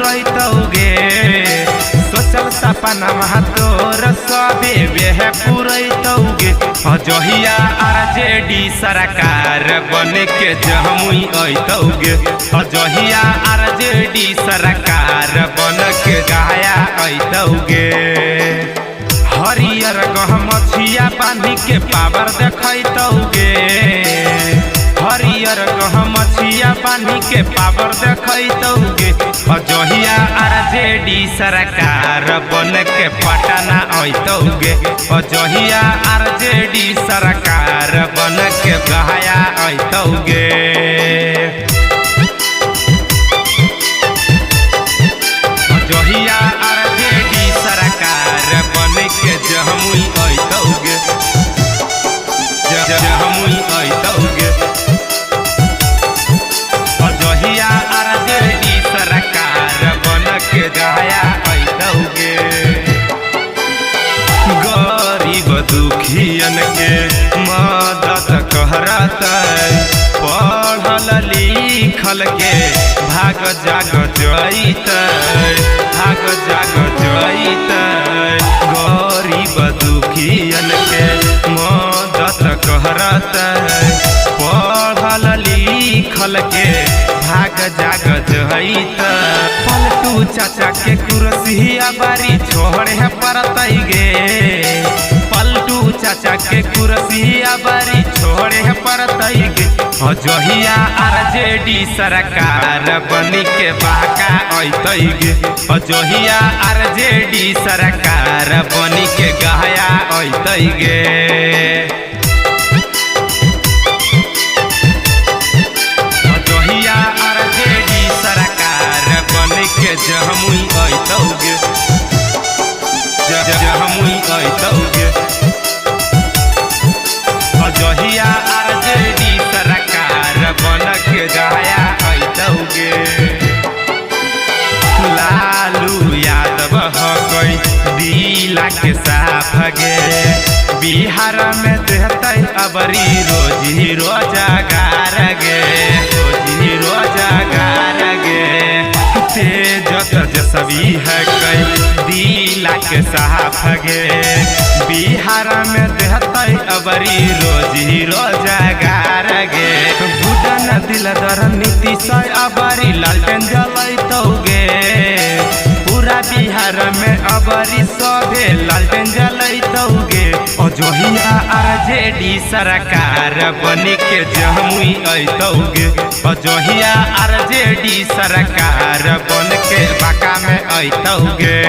पुरैतौगे। सोचल सपना तोर सबे वेह पुरैतौगे। जहिया आरजेडी सरकार बन के जमुई अइतौगे। जहिया आरजेडी सरकार बन के गया अइतौगे। हरियर गहमछिया बांधी के पावर देखैतौगे। हरियर गहमछिया बांधी के पावर देखैतौगे। जहिया आरजेडी सरकार बन के पटना अइतौगे। जहिया आरजेडी सरकार बन के गया अइतौगे। जहिया आरजेडी सरकार बन के जमुई अइतौगे। जमुई अइतौगे। जहिया आरजेडी सरकार बन के गया अइतौगे। गरीब दुखियन के मदद करतै, पढ़ल लिखल के भाग जाग जइतै, भाग जाग जइतै। गरीब दुखियन के मदद करतै, पढ़ल लिखल के भाग जाग जइतै। पलटू चाचा के कुर्सिया बारी छोड़े पड़तै गे। पलटू चाचा के कुर्सिया बारी छोड़े पड़तै गे। जहिया आरजेडी सरकार बन के बाका अइतै गे। जहिया आरजेडी सरकार बन के गया अइतै गे। जहिया आरजेडी सरकार बन के जमुई अइतौगे। जमुई अइतौगे। जहिया आरजेडी सरकार बन के गया अइतौगे। लालू यादव हकै दिला के साफ गे। बिहार में देहतै अबरी रोजी रोजगार गे, रोजी रोजगार गे। तेज तेजस्वी है कै दिला के साफ गे। बिहार में देहतै अबरी रोजी रोजगार गे। गुडन दिलदार नीतीश अबरी लालटेन जलैतौगे। पूरा बिहार में अबरी सभे लालटेन जलैतौगे। जहिया आरजेडी सरकार बन के जमुई अइतौगे। जहिया आरजेडी सरकार बन के बाका में अइतौगे।